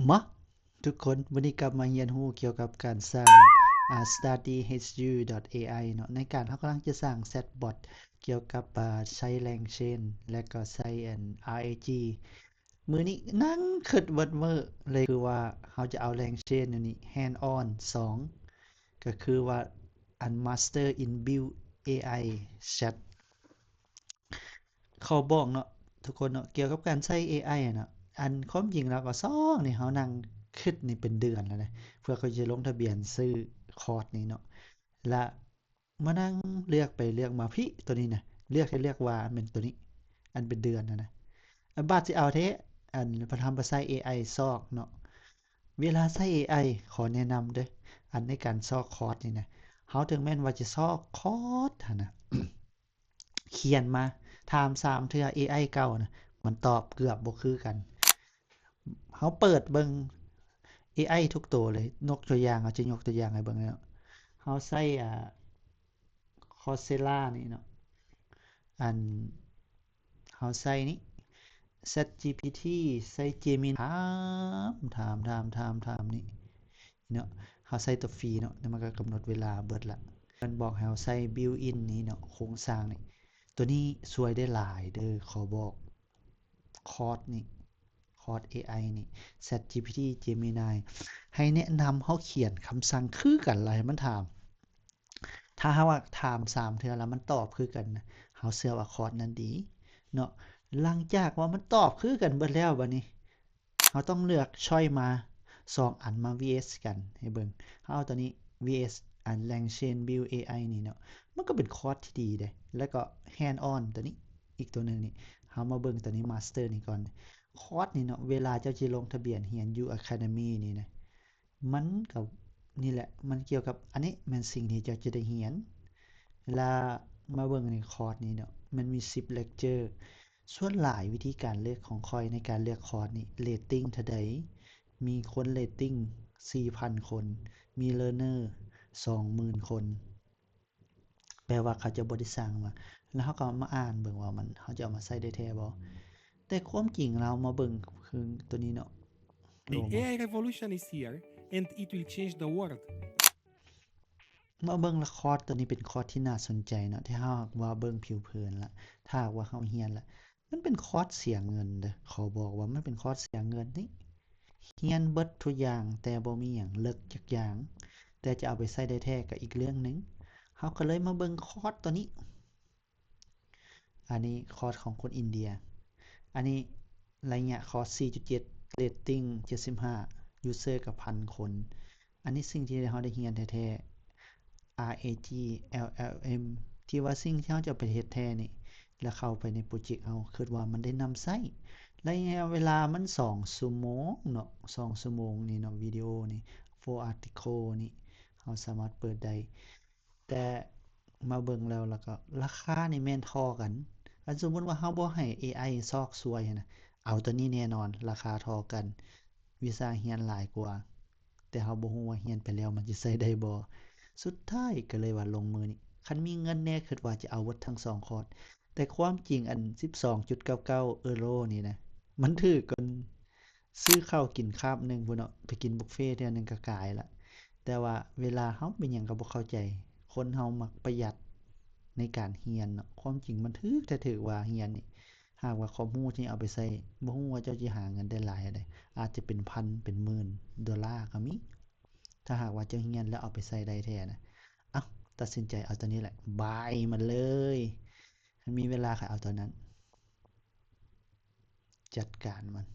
ມາ ທຸກຄົນ, ວັນນີ້ກັບມາຮຽນຮູ້ກ່ຽວກັບການສ້າງ ອາ study H U dot A I ເນາະ. ໃນການເຮົາກຳລັງຈະສ້າງແຊັດບອດກ່ຽວກັບ ອາ ໃຊ້ LangChain ແລະກໍໃຊ້ອັນ RAG. ມື້ນີ້ນັ່ງຄິດເບິດມື້ເລີຍ ຄືວ່າເຮົາຈະເອົາ LangChain ນີ້ hands on ສອງ ກໍຄືວ່າອັນ master in build A I chat. ຂໍບອກເນາະ ທຸກຄົນເນາະ ກ່ຽວກັບການໃຊ້ A I ເນາະ ອັນຄວາມຈິງແລ້ວກໍສອງນີ້ ເຮົານັ່ງຄິດນີ້ເປັນເດືອນແລ້ວເດ້ ເພື່ອເຂົາຈະລົງທະບຽນຊື້ຄອດນີ້ເນາະ ລະມານັ່ງເລືອກໄປເລືອກມາ ພີ້ ໂຕນີ້ນະ ເລືອກແທ້ເລືອກວ່າແມ່ນໂຕນີ້ ອັນເປັນເດືອນຫັ້ນນະ ອັນບາດຊິເອົາແທ້ ອັນພະທຳໄປໃຊ້ A I ຊອກເນາະ. ເວລາໃຊ້ A I ຂໍແນະນຳເດີ້ ອັນໃນການຊອກຄອດນີ້ນະ ເຮົາເຖິງແມ່ນວ່າຈະຊອກຄອດຫັ້ນນະ ຂຽນມາ ຖາມສາມເທື່ອ A I ເກົ່ານະ ມັນຕອບເກືອບບໍ່ຄືກັນ. ເຮົາເປີດເບິ່ງ A I ທຸກໂຕເລີຍ ຍົກຕົວຢ່າງ ເຮົາຈະຍົກຕົວຢ່າງໃຫ້ເບິ່ງເນາະ ເຮົາໃຊ້ ອາ Coursera ນີ້ເນາະ ອັນ ເຮົາໃສ່ນີ້ ChatGPT ໃສ່ Gemini ຖາມ ຖາມ ຖາມ ຖາມ ຖາມນີ້ເນາະ ເຮົາໃສ່ຕົວຟຣີເນາະ ແລ້ວມັນກໍກຳນົດເວລາເບິດລະ ມັນບອກໃຫ້ເຮົາໃສ່ built-in ນີ້ເນາະ ໂຄງສ້າງນີ້ ຕົວນີ້ຊ່ວຍໄດ້ຫຼາຍເດີ້ ຂໍບອກ ຄອດນີ້ ຄອດ A I ນີ້ ChatGPT Gemini ໃຫ້ແນະນຳເຮົາຂຽນຄຳສັ່ງຄືກັນລະ ໃຫ້ມັນຖາມ ຖ້າຫາກວ່າຖາມສາມເທື່ອແລ້ວມັນຕອບຄືກັນນະ ເຮົາເຊື່ອວ່າຄອດນັ້ນດີເນາະ. ຫຼັງຈາກວ່າມັນຕອບຄືກັນເບິດແລ້ວ ບາດນີ້ເຮົາຕ້ອງເລືອກ choice ມາສອງອັນ ມາ VS ກັນໃຫ້ເບິ່ງ. ເຮົາເອົາຕົວນີ້ VS ອັນ LangChain Build A I ນີ້ເນາະ ມັນກໍເປັນຄອດທີ່ດີເດ້. ແລ້ວກໍ Hands On ຕົວນີ້ ອີກຕົວໜຶ່ງນີ້ ເຮົາມາເບິ່ງຕົວນີ້ Master ນີ້ກ່ອນ. ຄອດນີ້ເນາະ ເວລາເຈົ້າຊິລົງທະບຽນຮຽນຢູ່ Academy ນີ້ນະ ມັນກໍນີ້ແຫຼະ ມັນກ່ຽວກັບ ອັນນີ້ແມ່ນສິ່ງທີ່ເຈົ້າຈະໄດ້ຮຽນ. ລະມາເບິ່ງໃນຄອດນີ້ເນາະ ມັນມີສິບ lecture. ສ່ວນຫຼາຍວິທີການເລືອກຂອງຂ້ອຍໃນການເລືອກຄອດນີ້ rating ເທົ່າໃດ? ມີຄົນ rating ສີ່ພັນຄົນ ມີ learner ສອງໝື່ນຄົນ. ແປວ່າເຂົາເຈົ້າບໍ່ໄດ້ສັ່ງມາ ແລ້ວເຮົາກໍມາອ່ານເບິ່ງວ່າມັນ ເຮົາຈະເອົາມາໃຊ້ໄດ້ແທ້ບໍ່? ແຕ່ຄວາມຈິງແລ້ວມາເບິ່ງຄືຕົວນີ້ເນາະ The A I revolution is here and it will change the world. ມາເບິ່ງລະຄອດຕົວນີ້ເປັນຄອດທີ່ໜ້າສົນໃຈເນາະ ທີ່ເຮົາຫາກວ່າເບິ່ງຜິວເຜິນລະ ຖ້າຫາກວ່າເຮົາຮຽນລະ ມັນເປັນຄອດເສຍເງິນເດີ້ ຂໍບອກວ່າມັນເປັນຄອດເສຍເງິນນີ້ ຮຽນເບິດທຸກຢ່າງ ແຕ່ບໍ່ມີຫຍັງເລິກຈັກຢ່າງ ແຕ່ຈະເອົາໄປໃຊ້ໄດ້ແທ້ກໍອີກເລື່ອງໜຶ່ງ. ເຮົາກໍເລີຍມາເບິ່ງຄອດຕົວນີ້ ອັນນີ້ຄອດຂອງຄົນອິນເດຍ ອັນນີ້ໄລຍະຄອດສີ່ຈຸດເຈັດ rating ເຈັດສິບຫ້າ user ກໍພັນຄົນ. ອັນນີ້ສິ່ງທີ່ເຮົາໄດ້ຮຽນແທ້ໆ RAG LLM ທີ່ວ່າສິ່ງທີ່ເຮົາຈະໄປເຮັດແທ້ນີ້ ແລ້ວເຂົ້າໄປໃນໂປຣເຈັກເຮົາ ຄິດວ່າມັນໄດ້ນຳໃຊ້. ໄລຍະເວລາມັນສອງຊົ່ວໂມງເນາະ ສອງຊົ່ວໂມງນີ້ເນາະ ວິດີໂອນີ້ full article ນີ້ ເຮົາສາມາດເປີດໄດ້. ແຕ່ມາເບິ່ງແລ້ວ ແລ້ວກໍລາຄານີ້ແມ່ນທໍ່ກັນ. ອັນສົມມຸດວ່າເຮົາບໍ່ໃຫ້ AI ຊອກຊ່ວຍຫັ້ນນະ ເອົາຕົວນີ້ແນ່ນອນ ລາຄາທໍ່ກັນ. ວິຊາຮຽນຫຼາຍກວ່າ ແຕ່ເຮົາບໍ່ຮູ້ວ່າຮຽນໄປແລ້ວມັນຊິໃຊ້ໄດ້ບໍ່. ສຸດທ້າຍກໍເລີຍວ່າລົງມືນີ້ ຄັນມີເງິນແດ່ ຄິດວ່າຈະເອົາເບິດທັງສອງຄອດ ແຕ່ຄວາມຈິງອັນສິບສອງຈຸດເກົ້າເກົ້າເອີໂຣນີ້ນະ ມັນຖືກກວ່າ ຊື້ເຂົ້າກິນຄາບໜຶ່ງພຸ້ນເນາະ ໄປກິນບຸບເຟເທື່ອໜຶ່ງກໍກາຍລະ. ແຕ່ວ່າເວລາເຮົາເປັນຫຍັງກໍບໍ່ເຂົ້າໃຈ ຄົນເຮົາມັກປະຢັດໃນການຮຽນເນາະ. ຄວາມຈິງມັນຖືກແທ້ຖືກວ່າຮຽນນີ້ ຫາກວ່າຄວາມຮູ້ທີ່ເອົາໄປໃຊ້ ບໍ່ຮູ້ວ່າເຈົ້າຊິຫາເງິນໄດ້ຫຼາຍເທົ່າໃດ ອາດຈະເປັນພັນເປັນໝື່ນໂດລາກໍມີ ຖ້າຫາກວ່າເຈົ້າຮຽນແລ້ວເອົາໄປໃຊ້ໄດ້ແທ້ນະ. ເອົ້າ ຕັດສິນໃຈເອົາຕົວນີ້ແຫຼະ ບາຍມັນເລີຍ ຄັນມີເວລາຂ້ອຍເອົາຕົວນັ້ນ ຈັດການມັນ.